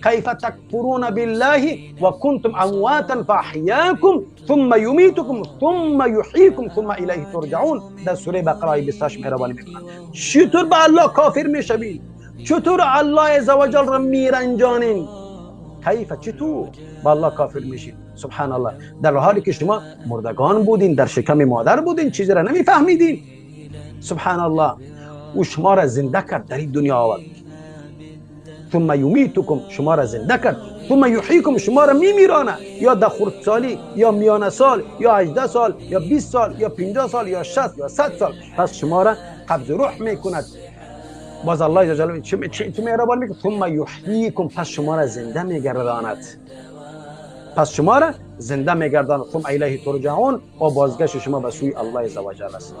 کیف تکفرون بالله و کنتم امواتا فاحیاکم ثم یمیتکم ثم یحییکم ثم الیه ترجعون. در سوره بقره آیه 28 مهربانی میکنند. چطور به الله کافر میشوید؟ چطور الله عزوجل را میرنجانین؟ کیف، چطور به الله کافر میشید؟ سبحان الله، در حالی که شما مردگان بودین، در شکم مادر بودین، چیزی را نمیفهمیدین. سبحان الله، او شما را زنده کرد، در این دنیا آورد. ثم یمیتکم، شما را زنده کرد. ثم یحییکم، شما را میمیرانه، یا در خردسالی یا میانه سال یا 18 سال یا 20 سال یا 50 سال یا 60 یا 100 سال، پس شما را قبض روح میکند. باز الله جل چه مهربان میگه ثم یحییکم، پس شما را زنده میگرداند، پس شما را زنده میگرداند. ثم الیه ترجعون، و بازگشت شما به سوی الله عزوجل است.